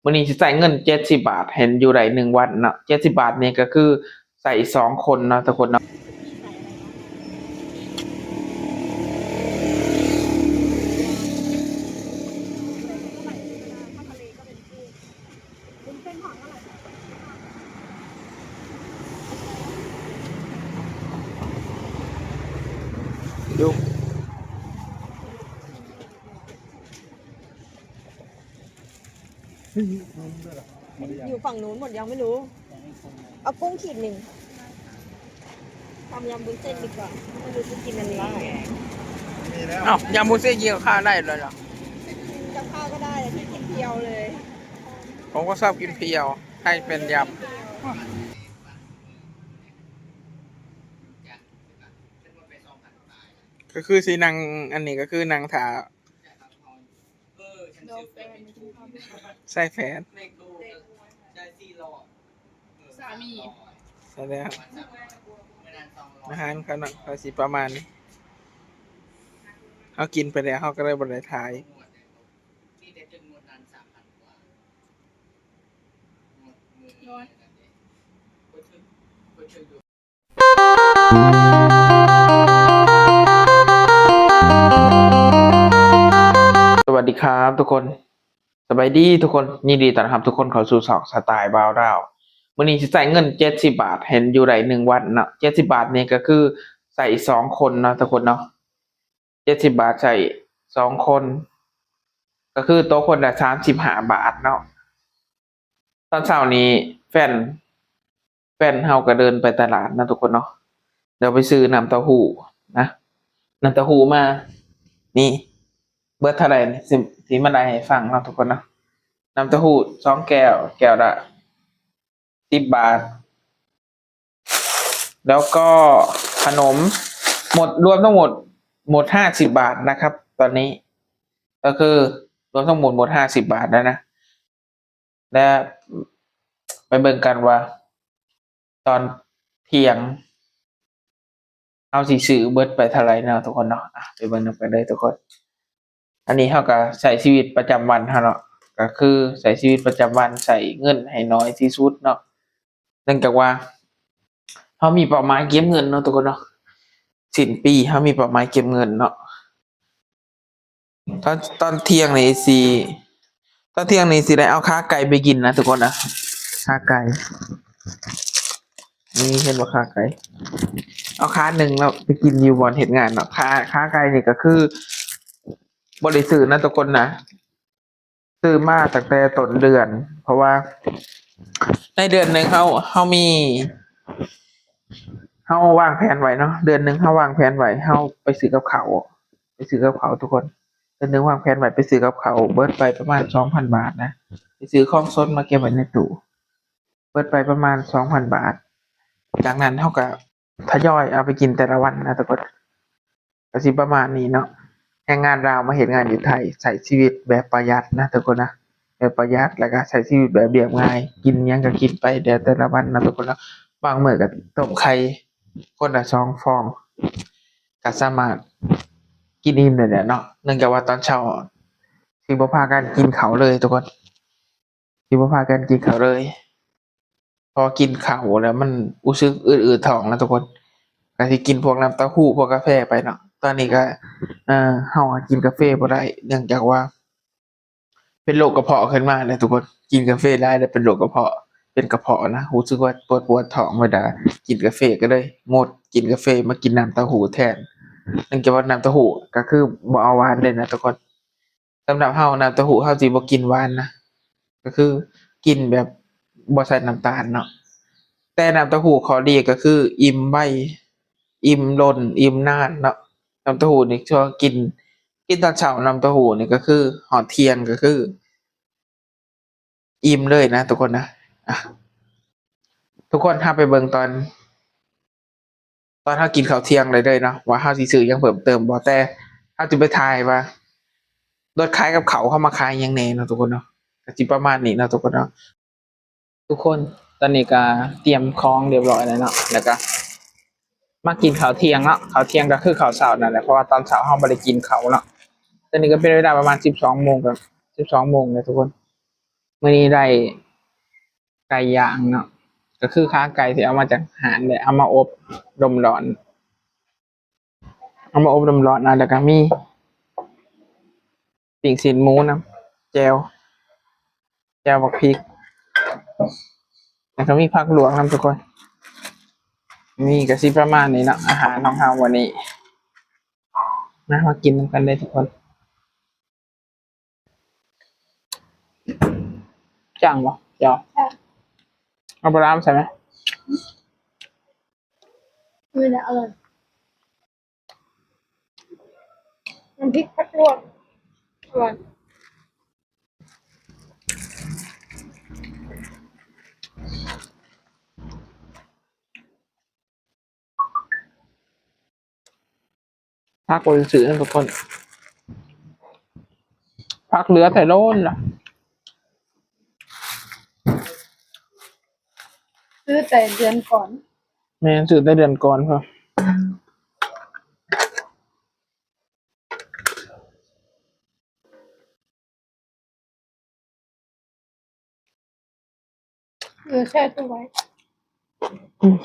ມື້ນີ້ຊິໃຊ້ເງິນເຈັດສິບບາດ ເຫັນຢູ່ໄດ້ໜຶ່ງວັນເນາະ ເຈັດສິບບາດນີ້ກໍຄືໃຊ້ສອງຄົນເນາະທຸກຄົນເນາະ. อยู่ฝั่งนู้นหมดยังไม่รู้ เอากุ้งขีดหนึ่ง ทำยำวุ้นเส้นดีกว่า ไม่รู้จะกินอะไร ເອົ້າ ຍຳວຸ້ນເສັ້ນກິນກັບຂ້າວໄດ້ເລີຍເນາະ กินกับข้าวก็ได้ แต่พี่กินเพียวเลย ຜົມກໍຊອບກິນພຽວ ໃຫ້ເປັນຍຳ ກໍຄືຊິນັ່ງ ອັນນີ້ກໍຄືນັ່ງຖ້າ ໃສ່ແຟນ ສາມີ ໃສ່ແລ້ວ ອາຫານເຂົາເນາະ ເຂົາຊິປະມານນີ້ ເຮົາກິນໄປແລ້ວ ເຮົາກໍເລີຍບໍ່ໄດ້ຖ່າຍ. ສະຫວັດດີຄັບທຸກຄົນ ສະບາຍດີທຸກຄົນ ຍິນດີຕ້ອນຮັບທຸກຄົນເຂົ້າສູ່ຊ່ອງສະຕາຍບ່າວລາວ. ມື້ນີ້ຊິໃຊ້ເງິນເຈັດສິບບາດ ເຫັນຢູ່ໄດ້ໜຶ່ງວັນເນາະ ເຈັດສິບບາດນີ້ກໍຄືໃຊ້ສອງຄົນເນາະທຸກຄົນເນາະ ເຈັດສິບບາດໃຊ້ສອງຄົນ ກໍຄືຕົກຄົນລະສາມສິບຫ້າບາດເນາະ. ຕອນເຊົ້ານີ້ແຟນ ແຟນເຮົາກໍເດີນໄປຕະຫຼາດເນາະທຸກຄົນເນາະ ແລ້ວໄປຊື້ນ້ຳເຕົ້າຫູ້ນະ ນ້ຳເຕົ້າຫູ້ມາ ນີ້ ເບິດເທົ່າໃດ ຊິ ຊິມາໄລ່ໃຫ້ຟັງເນາະທຸກຄົນເນາະ. ນ້ຳເຕົ້າຫູ້ສອງແກ້ວ ແກ້ວລະສິບບາດ ແລ້ວກໍຂະໜົມ ໝົດ ລວມທັງໝົດ ໝົດຫ້າສິບບາດນະຄັບ ຕອນນີ້ ກໍຄືລວມທັງໝົດ ໝົດຫ້າສິບບາດແລ້ວນະ. ແລະ ໄປເບິ່ງກັນວ່າຕອນທ່ຽງເຮົາຊິຊື້ເບິດໄປເທົ່າໃດເນາະທຸກຄົນເນາະ. ອາ ໄປເບິ່ງນຳກັນເລີຍທຸກຄົນ. ອັນນີ້ເຮົາກໍໃຊ້ຊີວິດປະຈຳວັນເຮົາເນາະ ກໍຄືໃຊ້ຊີວິດປະຈຳວັນ ໃຊ້ເງິນໃຫ້ໜ້ອຍທີ່ສຸດເນາະ ເນື່ອງຈາກວ່າເຮົາມີເປົ້າໝາຍເກັບເງິນເນາະທຸກຄົນເນາະ. ສິ້ນປີເຮົາມີເປົ້າໝາຍເກັບເງິນເນາະ. ຕອນ ຕອນທ່ຽງນີ້ຊິ ຕອນທ່ຽງນີ້ຊິໄດ້ເອົາຂາໄກ່ໄປກິນນະທຸກຄົນນະ ຂາໄກ່ ນີ້ເຫັນບໍ່ ຂາໄກ່ ເອົາຂາໜຶ່ງແລ້ວໄປກິນຢູ່ບ່ອນເຮັດງານເນາະ. ຂາ ຂາໄກ່ນີ້ກໍຄືບໍ່ໄດ້ຊື້ນະທຸກຄົນນະ ຊື້ມາຕັ້ງແຕ່ຕົ້ນເດືອນ ເພາະວ່າໃນເດືອນໜຶ່ງເຮົາ ເຮົາມີ ເຮົາວາງແຜນໄວ້ເນາະ ເດືອນໜຶ່ງເຮົາວາງແຜນໄວ້ ເຮົາໄປຊື້ກັບເຂົ້າ ໄປຊື້ກັບເຂົ້າທຸກຄົນ. ເດືອນໜຶ່ງວາງແຜນໄວ້ໄປຊື້ກັບເຂົ້າ ເບິດໄປປະມານສອງພັນບາດນະ ໄປຊື້ຂອງສົດມາເກັບໄວ້ໃນຕູ້ ເບິດໄປປະມານສອງພັນບາດ. ຈາກນັ້ນເຮົາກໍທະຍອຍເອົາໄປກິນແຕ່ລະວັນນະທຸກຄົນ. ກໍຊິປະມານນີ້ເນາະ ແຮງງານລາວມາເຮັດງານຢູ່ໄທ ໃຊ້ຊີວິດແບບປະຢັດນະທຸກຄົນນະ ແບບປະຢັດ ແລ້ວກໍໃຊ້ຊີວິດແບບລຽບງ່າຍ ກິນຫຍັງກໍກິນໄປແຕ່ລະວັນນະທຸກຄົນເນາະ. ບາງມື້ກໍຕົ້ມໄຂ່ຄົນລະສອງຟອງ ກໍສາມາດກິນອີ່ມໄດ້ແລ້ວເນາະ ເນື່ອງຈາກວ່າຕອນເຊົ້າຊິບໍ່ພາກັນກິນເຂົ້າເລີຍທຸກຄົນ ຊິບໍ່ພາກັນກິນເຂົ້າເລີຍ ເພາະກິນເຂົ້າແລ້ວມັນຮູ້ສຶກອືດໆທ້ອງນະທຸກຄົນ. ກໍຊິກິນພວກນ້ຳເຕົ້າຫູ້ ພວກກາແຟໄປເນາະ. ຕອນນີ້ກໍ ເອີ ເຮົາກິນກາເຟບໍ່ໄດ້ ເນື່ອງຈາກວ່າເປັນໂລກກະເພາະຂຶ້ນມາແລ້ວທຸກຄົນ. ກິນກາເຟຫຼາຍແລ້ວເປັນໂລກກະເພາະ ເປັນກະເພາະນະ ຮູ້ສຶກວ່າປວດ ປວດທ້ອງເວລາກິນກາເຟ ກໍເລີຍງົດກິນກາເຟ ມາກິນນ້ຳເຕົ້າຫູ້ແທນ. ເນື່ອງຈາກວ່ານ້ຳເຕົ້າຫູ້ກໍຄືບໍ່ເອົາຫວານເດ້ນະທຸກຄົນ. ສຳລັບເຮົາ ນ້ຳເຕົ້າຫູ້ເຮົາຊິບໍ່ກິນຫວານນະ ກໍຄືກິນແບບບໍ່ໃສ່ນ້ຳຕານເນາະ. ແຕ່ນ້ຳເຕົ້າຫູ້ຂໍ້ດີກໍຄືອີ່ມໄວ ອີ່ມດົນ ອີ່ມນານເນາະ. ນ້ຳເຕົ້າຫູ້ນີ້ຖືວ່າກິນ ກິນຕອນເຊົ້າ ນ້ຳເຕົ້າຫູ້ນີ້ກໍຄືຮອດທ່ຽງກໍຄືອີ່ມເລີຍນະທຸກຄົນນະ. ອາ ທຸກຄົນ ເຮົາໄປເບິ່ງຕອນ ຕອນເຮົາກິນເຂົ້າທ່ຽງໄດ້ເລີຍເນາະ ວ່າເຮົາຊິຊື້ຫຍັງເພີ່ມເຕີມບໍ່ ແຕ່ເຮົາຈະໄປຖ່າຍວ່າລົດຂາຍກັບເຂົ້າເຮົາມາຂາຍຫຍັງແດ່ເນາະທຸກຄົນເນາະ. ກໍຊິປະມານນີ້ເນາະທຸກຄົນເນາະ. ທຸກຄົນ ຕອນນີ້ກໍຕຽມຂອງຮຽບຮ້ອຍແລ້ວເນາະ ແລ້ວກໍມາກິນເຂົ້າທ່ຽງເນາະ. ເຂົ້າທ່ຽງກໍຄືເຂົ້າເຊົ້ານັ້ນແຫຼະ ເພາະວ່າຕອນເຊົ້າເຮົາບໍ່ໄດ້ກິນເຂົ້າເນາະ. ຕອນນີ້ກໍເປັນເວລາປະມານສິບສອງໂມງ ກໍສິບສອງໂມງແລ້ວທຸກຄົນ. ມື້ນີ້ໄດ້ໄກ່ຍ່າງເນາະ ກໍຄືຂາໄກ່ທີ່ເອົາມາຈາກຮ້ານ ແລ້ວເອົາມາອົບລົມຮ້ອນ ເອົາມາອົບລົມຮ້ອນເນາະ ແລ້ວກໍມີປີ້ງຊີ້ນໝູນຳ ແຈ່ວ ແຈ່ວບັກພິກ ແລ້ວກໍມີຜັກລວກນຳທຸກຄົນ. ນີ້ກໍຊິປະມານນີ້ເນາະ ອາຫານຂອງເຮົາມື້ນີ້ ມາ ມາກິນນຳກັນເດີ້ທຸກຄົນ. ຈ້າງບໍ່? ເຈົ້າ ເອົາປາຮ້າມາໃສ່ໄໝ? ນີ້ແຫຼະ ອະລ່ອຍ ນ້ຳພິກຜັກລວກ ອະລ່ອຍ. ຜັກບໍ່ໄດ້ຊື້ນຳທຸກຄົນ ຜັກເຫຼືອແຕ່ໂດນລະ ຊື້ແຕ່ເດືອນກ່ອນ. ແມ່ນ ຊື້ແຕ່ເດືອນກ່ອນພຸ້ນ. ເອີ ແຊ່ຕູ້ໄວ້ ອືມ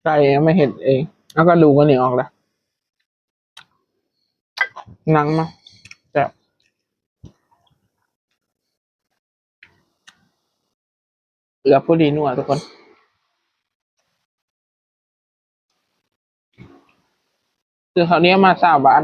ໄກ່ເອົາມາເຮັດເອງ ເອົາກະດູກອັນນີ້ອອກລະ ໜັງມາ ແຊບ. ເກືອບພໍດີນົວທຸກຄົນ ຊື້ເຂົ້າໜຽວມາຊາວບາດ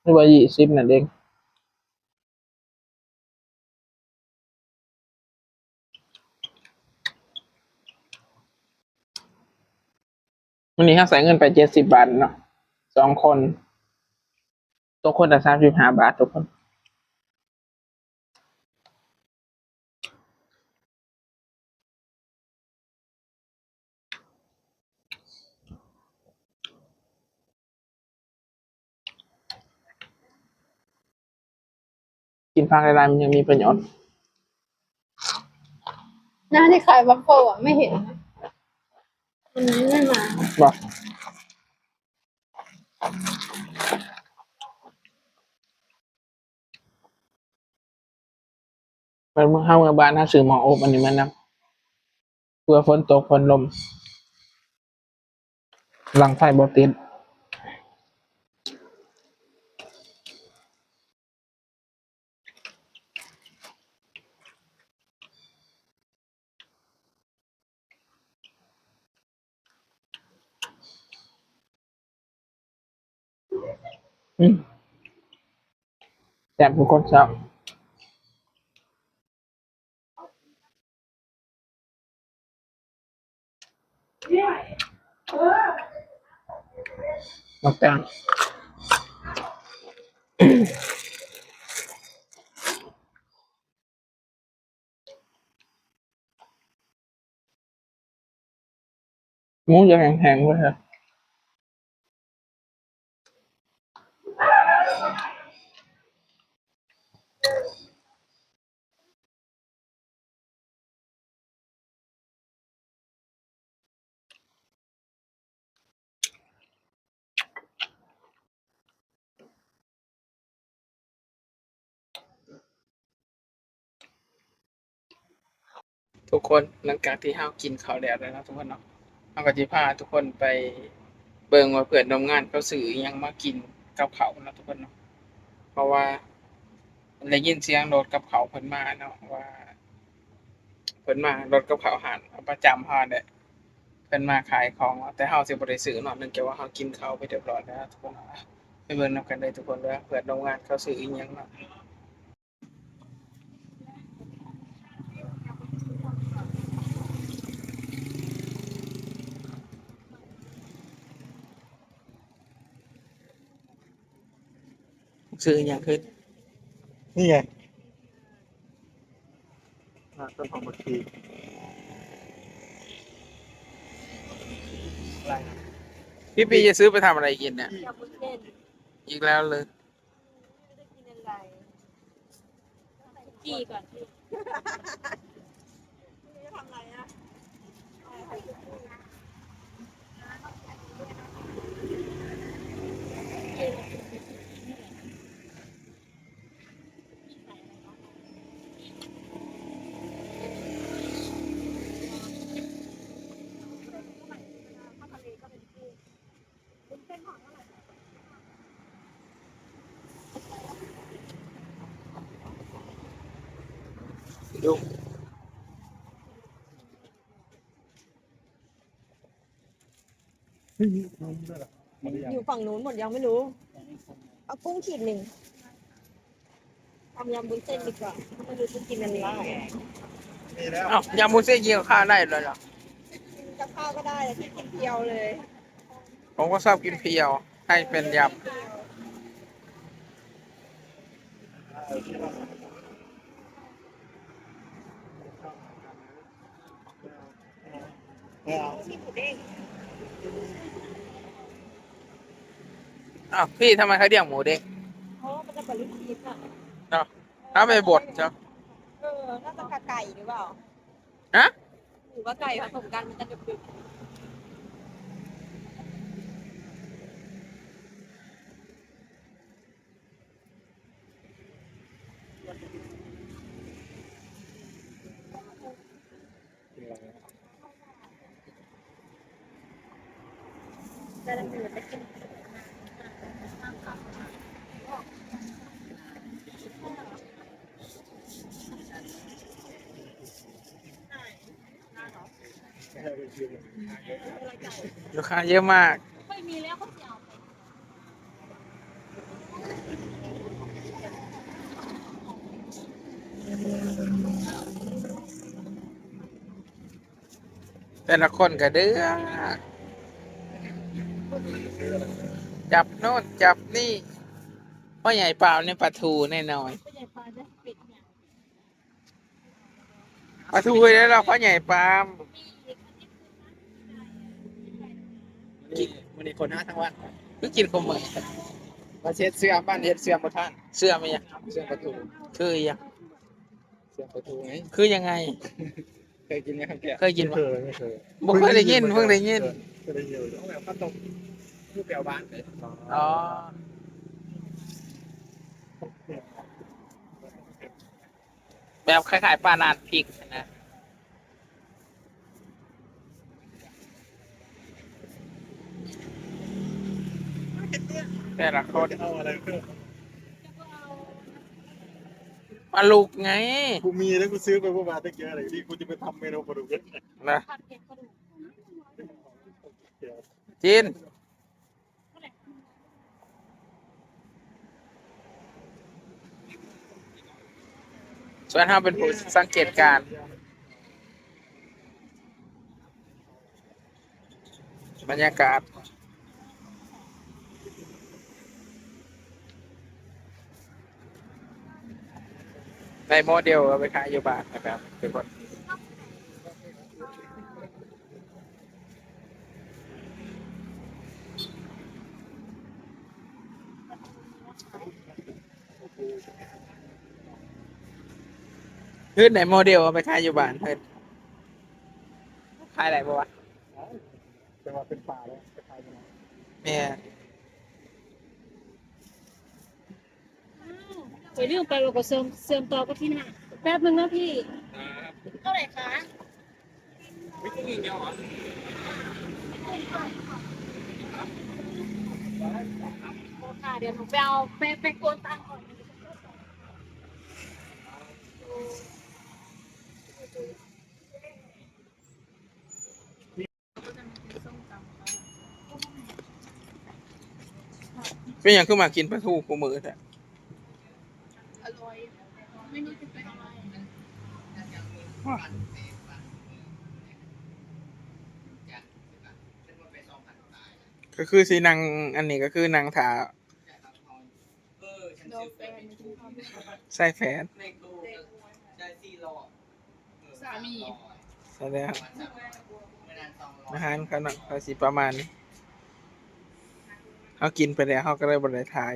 ຫຼືວ່າຊາວບາດນັ້ນເອງ. ມື້ນີ້ເຮົາໃຊ້ເງິນໄປເຈັດສິບບາດເນາະ ສອງຄົນ ຕົກຄົນລະສາມສິບຫ້າບາດທຸກຄົນ. ກິນຜັກຫຼາຍໆ ມັນຍັງມີປະໂຫຍດ. ໜ້າທີ່ຂາຍບັບເຟີ້ອະ ໄມ່ເຫັນນະ ວັນນີ້ໄມ່ມາ ບໍ່? ໄປເມືອ ເຮົາເມືອບ້ານ ເຮົາຊື້ໝໍ້ອົບອັນນີ້ມານຳ ເພື່ອຝົນຕົກຝົນລົມ ຫຼັງໄຟບໍ່ຕິດ. ອືມ ແຊບທຸກຄົນ ແຊບ. ໝາກແຕງ ໝູຈະແຫ້ງໆ ເລີຍເລີຍ. ທຸກຄົນ ຫຼັງຈາກທີ່ເຮົາກິນເຂົ້າແລ້ວແລ້ວເນາະທຸກຄົນເນາະ ເຮົາກໍຊິພາທຸກຄົນໄປເບິ່ງວ່າເພື່ອນຮ່ວມງານເຂົາຊື້ອີ່ຫຍັງມາກິນກັບເຂົ້າເນາະທຸກຄົນເນາະ ເພາະວ່າໄດ້ຍິນສຽງລົດກັບເຂົ້າເພິ່ນມາເນາະ ວ່າເພິ່ນມາລົດກັບເຂົ້າຮ້ານປະຈຳເຮົາຫັ້ນແຫຼະ ເພິ່ນມາຂາຍຂອງ ແຕ່ເຮົາຊິບໍ່ໄດ້ຊື້ເນາະ ເນື່ອງຈາກວ່າເຮົາກິນເຂົ້າໄປຮຽບຮ້ອຍແລ້ວທຸກຄົນເນາະ. ໄປເບິ່ງນຳກັນເລີຍທຸກຄົນເດີ ເພື່ອນຮ່ວມງານເຂົາຊື້ອີ່ຫຍັງເນາະ. ຊື້ອີ່ຫຍັງຂຶ້ນ? ນີ້ໄງ ອ່າ ຕົ້ນຫອມບັກຊີ. ພີ່ໆ ຈະຊື້ໄປທຳອະໄລກິນເນຍ? ອີກແລ້ວເລີຍ. ຈີ່ກ່ອນ ຈີ່ ຈະທຳອະໄລອະ? อยู่ฝั่งนู้นหมดยังไม่รู้ เอากุ้งขีดหนึ่ง ทำยำวุ้นเส้นดีกว่า ไม่รู้จะกินอะไร เอ้า ยำวุ้นเส้นกินกับข้าวได้เลยเหรอ? กินกับข้าวก็ได้ แต่พี่กินเพียวเลย ผมก็ชอบกินเพียว ให้เป็นยำ อ้าว พี่ ทำไมเขาเรียกหมูเด้ง? เพราะว่ามันจะเป็นลูกชิ้นอะ เนาะ ถ้าไปบดเนาะ เออ น่าจะกับไก่หรือเปล่า? ฮะ? หมูกับไก่ผสมกัน มันจะดึบๆ ลูกค้าเยอะมาก แต่ละคนก็เด้อ จับโน่นจับนี่ พ่อใหญ่ปามนี่ปลาทูแน่นอน ปลาทูเฮ้ย แล้วเราพ่อใหญ่ปาม มื้อนี้คนหาทั้งวัน คือกินของมื้อ มาเฮ็ดเสื่อม บ้านเฮ็ดเสื่อมบ่ทัน เสื่อมอีหยัง? เสื่อมปลาทู คืออีหยัง? เสื่อมปลาทูไง คือยังไง? เคยกินไหมครับเปียก? เคยกินบ่? ไม่เคย ไม่เคย บ่เคยได้ยิน เพิ่งได้ยิน เออ เพิ่งได้ยิน ต้องแบบข้าวต้ม คือแปลวบ้านเลย อ๋อ แบบคล้ายๆ ปลาหนาดพริกนะ แต่ละคน เอาอะไรเพิ่ม? ปลาลูกไง กูมีแล้ว กูซื้อไปเมื่อวานตั้งเยอะเลย นี่กูจะไปทำเมนูปลาดุกนะ จิน ส่วนเฮาเป็นผู้สังเกตการณ์ บรรยากาศ ได้โมเดลเอาไปขายอยู่บ้านนะครับทุกคน เพิ่นได้โมเดลเอาไปขายอยู่บ้านเพิ่น ขายได้บ่วะ? แต่ว่าเป็นปลาแล้ว ไปขายอยู่ไหน? แม่น อ้าว ข้อยลืมไปว่าข้อยเชื่อม เชื่อมต่อกับที่หน้า แป๊บหนึ่งนะพี่ ครับ เท่าไหร่คะ? ค่ะ เดี๋ยวหนูไปเอา ไป ไปโอนตังค์ก่อน เป็นหยังคือมักกินปลาทูคู่มื้อแท้? อร่อย ไม่รู้จะเป็นอะไร ก็คือสินั่ง อันนี้ก็คือนั่งท่า ใส่แฟน สามี ใส่แล้ว อาหารเขาเนาะ เขาสิประมาณนี้ เขากินไปแล้ว เขาก็เลยบ่ได้ถ่าย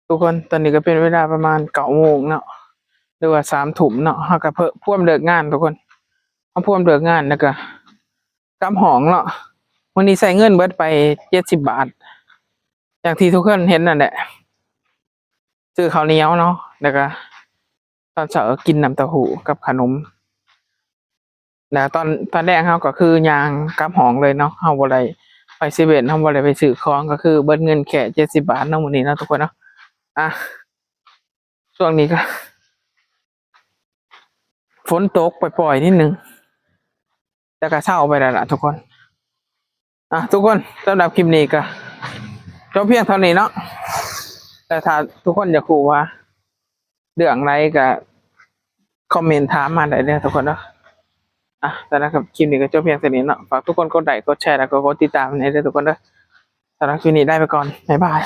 ทุกคน ตอนนี้ก็เป็นเวลาประมาณเก้าโมงเนาะ หรือว่าสามทุ่มเนาะ เฮาก็เพิ่ม พร้อมเลิกงานทุกคน เฮาพร้อมเลิกงานแล้วก็กลับห้องเนาะ มื้อนี้ใช้เงินเบิดไปเจ็ดสิบบาท อย่างที่ทุกคนเห็นนั่นแหละ ซื้อข้าวเหนียวเนาะ แล้วก็ตอนเช้าก็กินน้ำเต้าหู้กับขนม ແລ້ວຕອນ ຕອນແລງເຮົາກໍຄືຍ່າງກັບຫ້ອງເລີຍເນາະ ເຮົາບໍ່ໄດ້ໄປເຊເວັ່ນ ເຮົາບໍ່ໄດ້ໄປຊື້ຂອງ ກໍຄືເບິດເງິນແຄ່ເຈັດສິບບາດເນາະ ມື້ນີ້ເນາະທຸກຄົນເນາະ. ອ່ະ ຊ່ວງນີ້ກໍຝົນຕົກປ່ອຍໆນິດໜຶ່ງ ແຕ່ກໍເຊົາໄປແລ້ວລະທຸກຄົນ. ອ່ະ ທຸກຄົນ ສຳລັບຄລິບນີ້ກໍຈົບພຽງເທົ່ານີ້ເນາະ. ແຕ່ຖ້າທຸກຄົນຢາກຮູ້ວ່າເລື່ອງໃດກໍຄອມເມັນຖາມມາໄດ້ເດີທຸກຄົນເດີ. ອ່ະ ສຳລັບຄລິບນີ້ກໍຈົບພຽງເທົ່ານີ້ເນາະ. ຝາກທຸກຄົນກົດໄລ ກົດແຊ ແລ້ວກໍກົດຕິດຕາມໃຫ້ເດີທຸກຄົນເດີ. ສຳລັບຄລິບນີ້ລາໄປກ່ອນ ບາຍບາຍ.